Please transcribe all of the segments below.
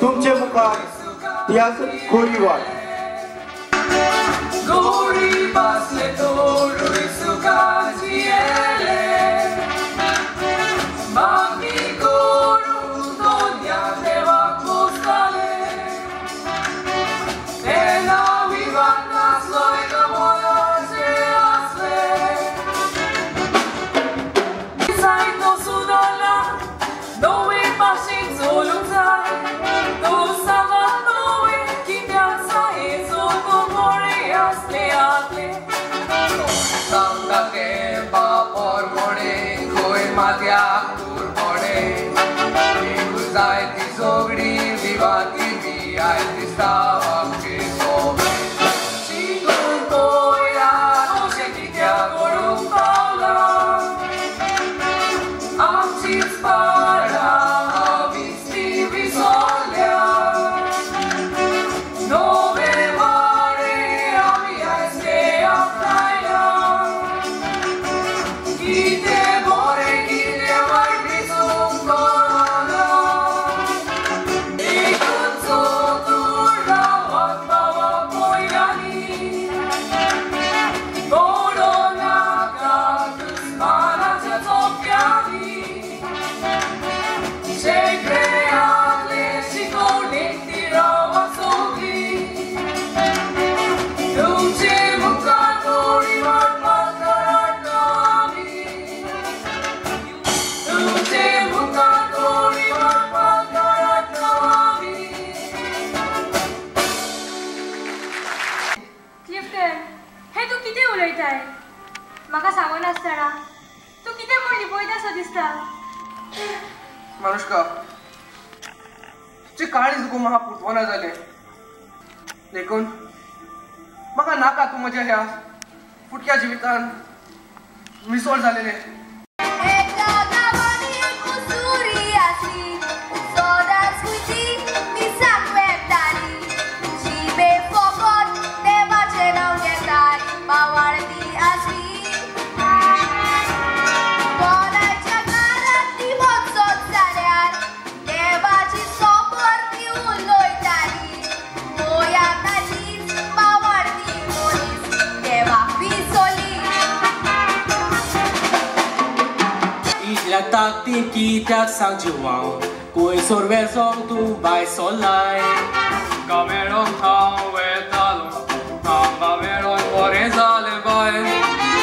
तुमचे मुखार तियात्र कोरी वाट. मानुष्का, तुझे काळीज गो म्हाका पुटवना जालें देखून म्हाका नाका तूं म्हज्या ह्या फुटक्या जिवितान मिसळ जालेलें. ताकती कित्याक सांग जिवांव कोय सोरवेसोंग तूं बाय सोलाय गांवेळो हांव वेतालो हांगा वेळोन बरें जालें बाय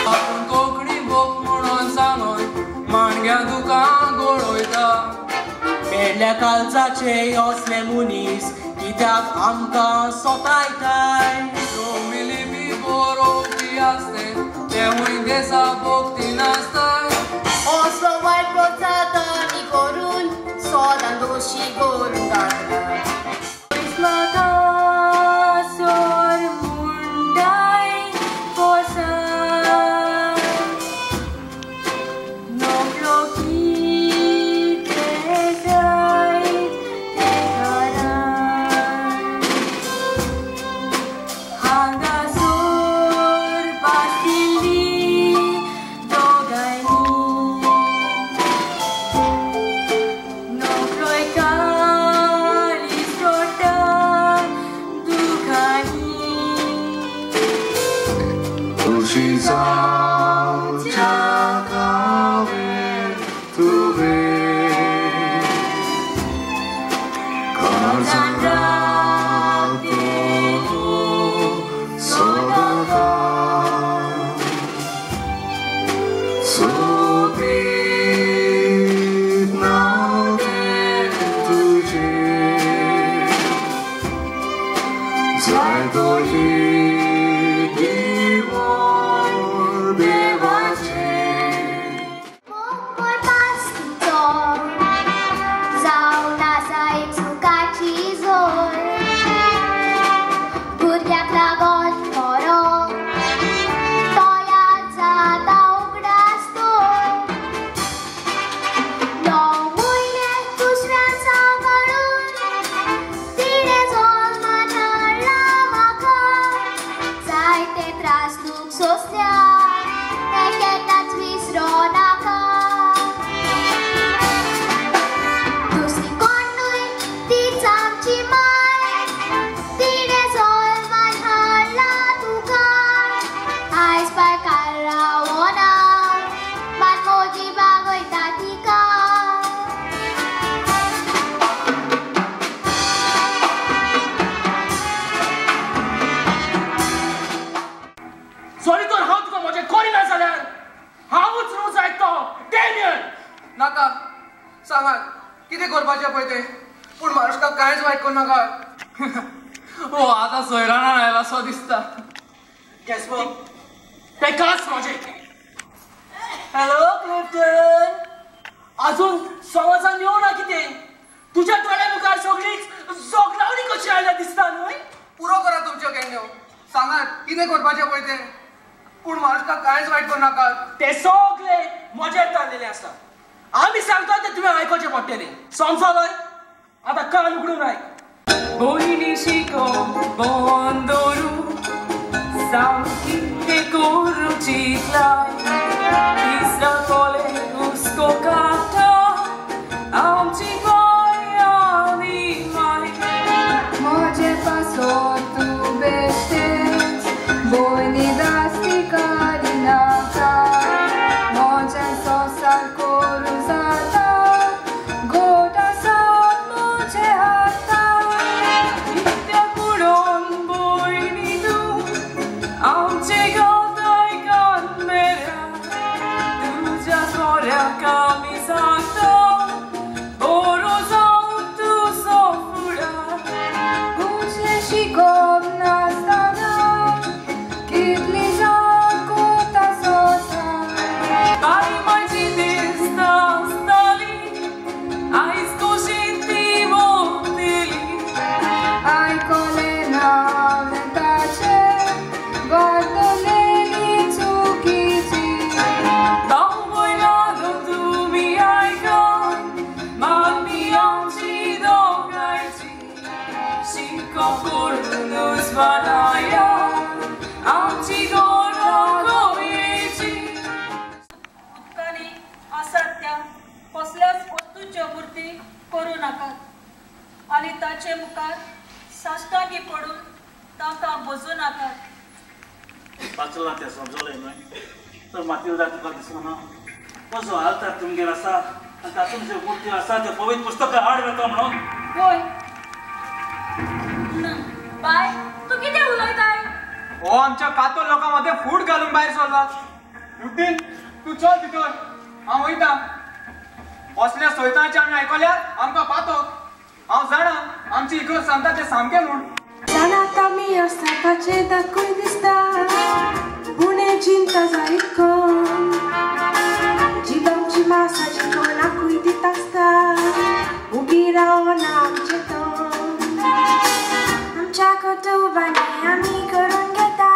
आपूण कोंकणी बोक म्हणून सांगोन माणग्या दुकां गोळोयता मेल्ल्या कालजाचे असले मनीस कित्याक आमकां सोतायताय रोमी लिपी बरोवपी आसते तेवूय देसा भोगती नासताय असलो वायट जाता नी करून सदां दोशी करून घातला. आमची माय, तिणें जल्मान हाडला तुका. आयज पार्कार रावना, मात मोजी बागयता तिका. सॉरी तर हांव तुका म्हजें करिना जाल्यार हांवूच रोज आयतो डॅनियल. नाका सांगात कितें करपाचें पळय तें, पूण मारुश्का कांयच वायट करूं नाका. हो आतां सोयराणान आयला सो दिसता. गॅस्पर तेकाच म्हजें. हॅलो क्लिफ्टन, अजून समाजान येवना कितें? तुज्या दोळ्या मुखार सगळीच जोगलावणी कशी आयल्या दिसता न्हय? पुरो करा तुमच्यो केन्ना, सांगात कितें करपाचें पळय तें, पूण मारुश्का कांयच वायट करूं नाका. ते सगळे मजेर जाल्लेले आसा. आमी सांगता ते तुवें आयकोचें पडटलें, समजलोय? आतां कान उगडून आयक. भयणी शिको बंदरू सामकी करूं चितलाय, तिसरा कोले हुस्को काडटा आमची बाय आनी माय. म्हजे पासत तूं बेश्टेंच भयणी दास्ती करिनाका, म्हजें संवसार करूं जाता, घट आसात म्हजे हातान. कित्याक म्हणून भयणी तूं आमचे गावताय कान मेऱ्या, तुज्या सोऱ्याक आमी सांगता बरो जावं तुजो फुडार. उजलें शिकोवप नासतना कितली जाण कोता संवसार. बाय म्हजी दिसता आसताली, आयज कशी ती वतली. आयकलें ना हांवें ताचें, वरतलेली चुकीची. भाव भयणांनो तुमी आयकात, मागणी आमची दोगांयची, शिकोवप करुनूच वाडयात आमची घरां गोंयची. उदकांनी आसात त्या कसल्याच वस्तूच्यो मुर्ती करूं नाकात आनी ताचे मुखार साश्टांगी पडून तांकां भजूं नाकात. वाचलां तें समजलें न्हय? तर मातिल्दा तुका दिसना कसो आल्तार तुमगेर आसा आनी तातूंत ज्यो मुर्त्यो आसा त्यो पवित्र पुस्तकां आड वता म्हणून. होय ना बाय, तूं कितें उलयताय? हो आमच्या कातोल लोकां मदें फूट घालून भायर सरला. रुटीन तूं चल भितर, हांव वयता. असल्या सोयतांचे आमी आयकल्यार आमकां पातोक. हांव जाणा आमची इगर्ज सांगता तें सामकें म्हूण. जाणात आमी आसता ताचें दाखय दिसता, उणें चिंता जायत कोण, जीब आमची मासाची कोणाकूय दिता आसता, उबी रावना आमचें तोंड. आमच्या कुटुंबांनी आमी करून घेता,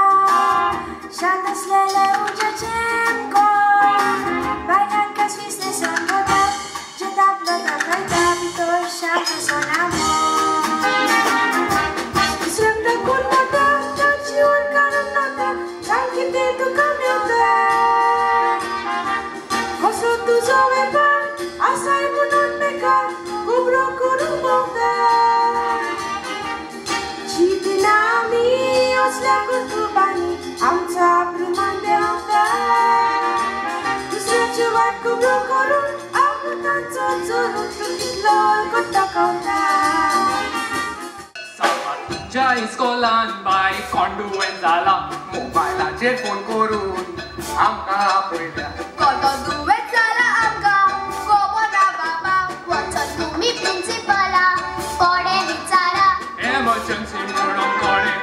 शांत आसलेलें उज्याचें आमकां, बायलांक स्विसनेसान वता, जे दादलो दाखयता भितर शांत आसना मन. दुसऱ्यांक दाखोवन नाका, ताची ओड काडून नाका, जाय कितें तुका मेवता. कसो तुजो वेपार आसाय म्हणून बेकार गोबरो करून भोंवता. चिंतना आमी असल्या कुटुंबांनी आमचो आब्रुमान देंवता, दुसऱ्याची वाट गोबरो करून आपूण तांचो चोरून तूं कितलो हलकट दाखवता. तुमच्या इस्कोलान बाय कोंडुवेन जाला, मोबायलाचेर फोन करून आमकां आपयल्या. कोतो दुयेंत जाला आमकां खबर ना बाबा, वचत तुमी प्रिंसिपला कोणें विचारा. एमर्जन्सी म्हणून कोणें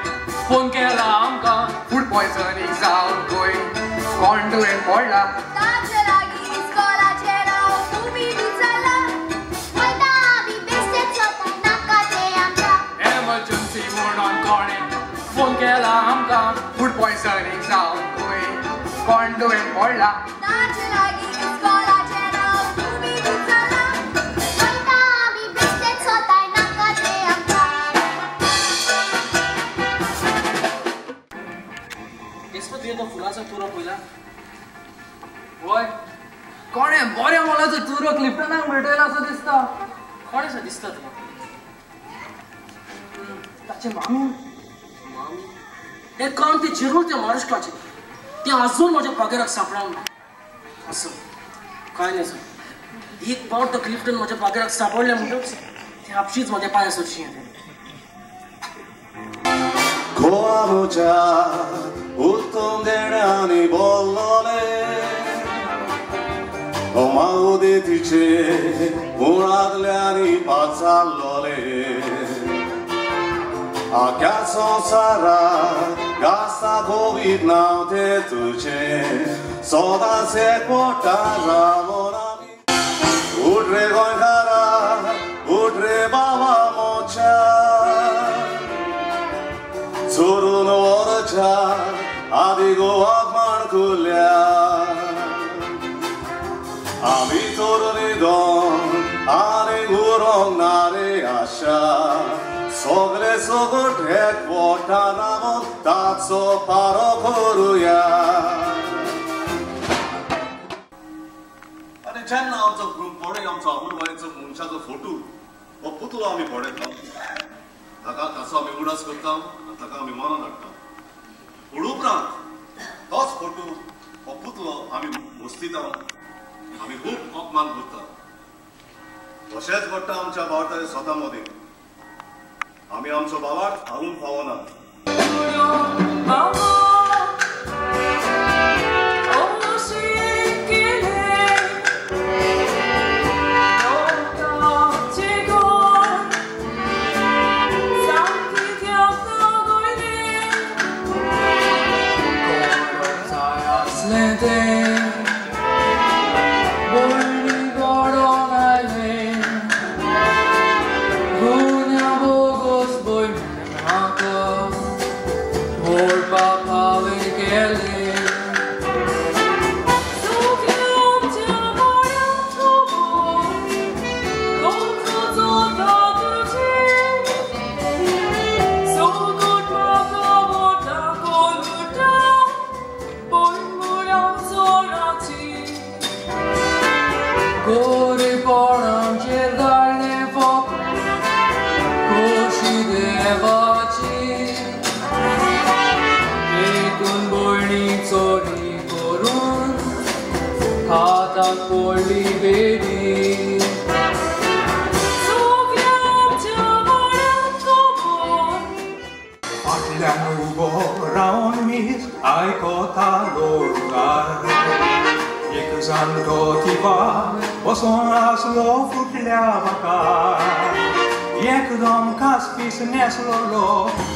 फोन केला आमकां, फूड पॉयझनींग जावन खंय कोंडुवेन पडला. ताचे लागीं इस्कोलाचें नांव तुमी विचारलां, वयता आमी बेश्टेच सोताय नाका तें आमकां. एमर्जन्सी म्हणून कोणें फोन केला आमकां, फूड पॉयझनींग जावन खंय कोंडुवेन पडला. ताचे लागीं इस्कोलाचें नांव तुमी विचारलां, वयता आमी बेश्टेच सोताय नाका तें आमकां. गॅस्पर, तुवें तो फुलांचो तुरो पळयला? वय कोणें बऱ्या मोलाचो तुरो क्लिफ्टनाक भेटयला असो दिसता. कोण अशें दिसता तुका? ताचे मामी मामी हें काम तें जरूर तें महाराष्ट्राचें तें अजून म्हज्या पगाराक सांपडावंक ना. असो कांय न्ही सर, एक पावट तो क्लिफ्टन म्हज्या पगाराक सांपडलें म्हणटकच तें आपशीच म्हज्या पांया सरशी येता. गोवा म्हज्या उत्तम देण्यांनी बोल्लोले मावदे तिचे मुळांतल्यांनी पाचारलोले आख्या संवसारा गासा गोवीत नांव तें तुजें सदांच एकवटा रावोन आमी. उठ रे गोंयकारा, उठ रे बाबा मोच्या, चोरून व्हरच्या आदी गोवाक माणकुल्या. आमी तोरली दोन आनी उरोंक ना रे आशा, सगळे सगट एकवटा रावोन ताचो पारो करुया. आनी जेन्ना आमचो कोणूय आमचो आवय-बापायचो मनशाचो फोटो हो पुतळो आमी पळयता, ताका ताचो आमी उडास करता आनी ताका आमी मनान हाडटा. पूण उपरांत तोच फोटो हो पुतळो आमी मुस्तिता, आमी खूब अपमान करता. तशेंच घडटा आमच्या भारताच्या स्वता मदीं. आमी आमचो भावार्थ हारूंक फावना. बसोन आसलो फुटल्या बाकार, एकदम खासपीस नेसलोलो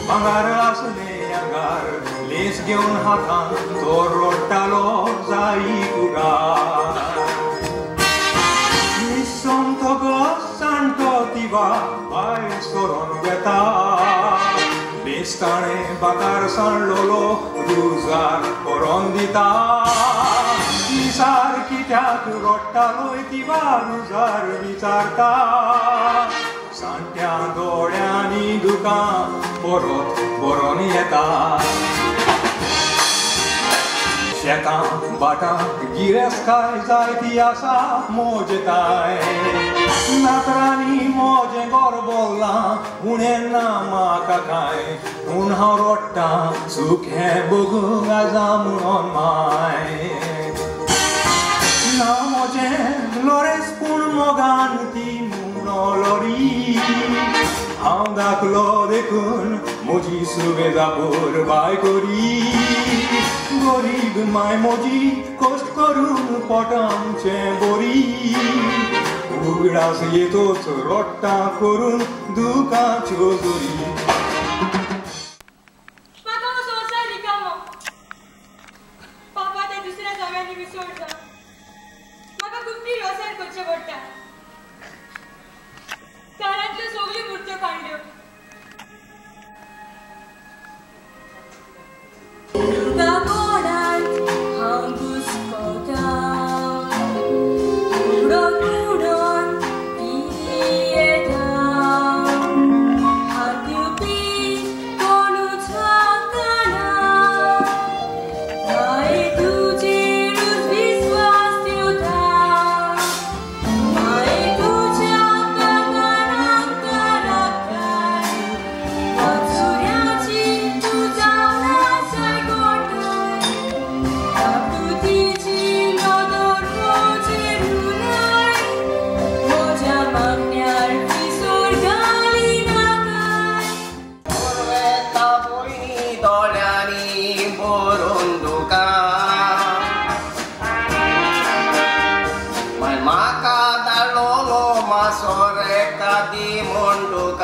भांगार आसले आंगार, लेस घेवन हातान तो रोडटालो जाई कुगार. निसोमतो गो जाणटो तिवा भायर सरोन वेता, लेस ताणें बाकार सांडलोलो रुजार करोन दिता. सार कित्याक रोडटालोय तिवा रुजार विचारता, साणट्या दोळ्यांनी दुकां परत बरोन येता. शेतां भाटां गिरेस्तकाय जायती आसा मोजताय, नातरांनी मोजें गोर बोल्लां उणें ना म्हाका कांय, पूण हांव रोडटां सूख हें बगूंक आसा म्हणून माय. ना म्हजें लोरेस पूण मोगान ती म्हणलोरी, हांव दाखलो देखून म्हजी सुवेदा पुरबाय करी. गरीब माय म्हजी कश्ट करून पोटांचें बरी, उगडास येतोच रोडटा करून दुकांच्यो जोरी. You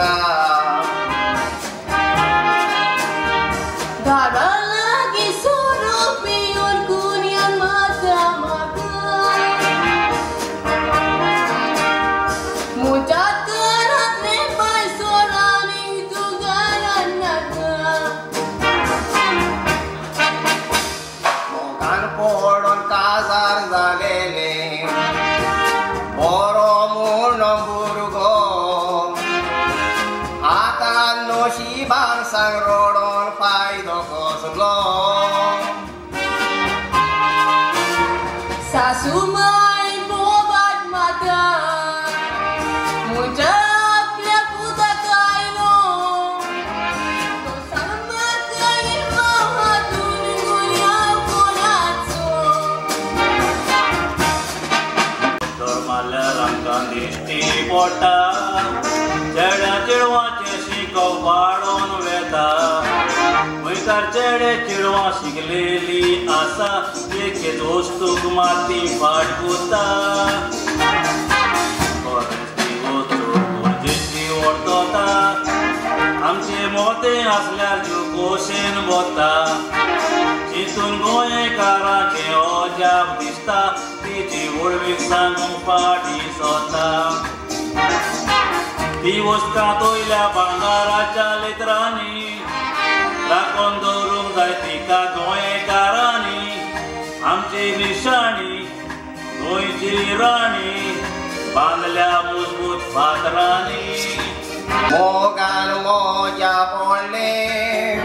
तुका. दारा लागीं सोरो पिवन गुन्यान माता म्हाका म्हज्या घरांतलें बाय सोरांनी तूं घरान नाका. मोगान पडोन काजार जालेलें बरो म्हूण भुरगो आतां नशिबान सांग रडोन फायदो कसलो. सासू माय बोबाट माता म्हज्या आपल्या पुताक आयलो तो सांग म्हाका हातून गुन्यांव कोणाचो. तर मारल्यार आमकां दिश्टी पडटा चेड्या चेडवाचें शिकप वाडोन वेता. गोंयकार चेडे चेडवां शिकलेली आसा एकेच वस्तूक माती फाट कोता. खरेंच ती वस्तू गरजेची वर्तता आमचे मोतें आसल्यार जीव खोशेन वता. चिंतून गोंयकाराचें अजाप दिसता तिची व्हडवीक सांगूंक फाटीं सरता. ती वस्तां तोयल्या भांगाराच्या लेत्रांनी राखून दवरूंक जाय तिका गोंयकारांनी. आमची निशाणी गोंयची राणी बांदल्या मजबूत फातरांनी. मोगान मोज्या पडलें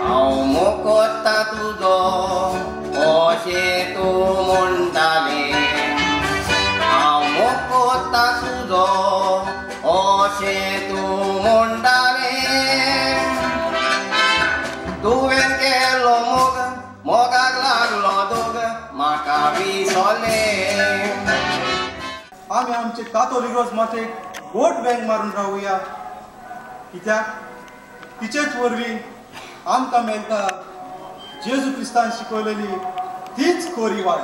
हांव मोगता तुजो अशें तूं म्हणटालें. हांव मोगता तुजो अशें तूं म्हणटालें. तुवें केलो मोग मोगाक लागलो दोग म्हाका विसरलें. आमी आमचे कातोलीक रोज मातेक वोट बँक मारून रावया कित्याक तिचेच वरवीं आमकां मेळटा जेजू क्रिस्तान शिकवलेली तीच खोरी वाट.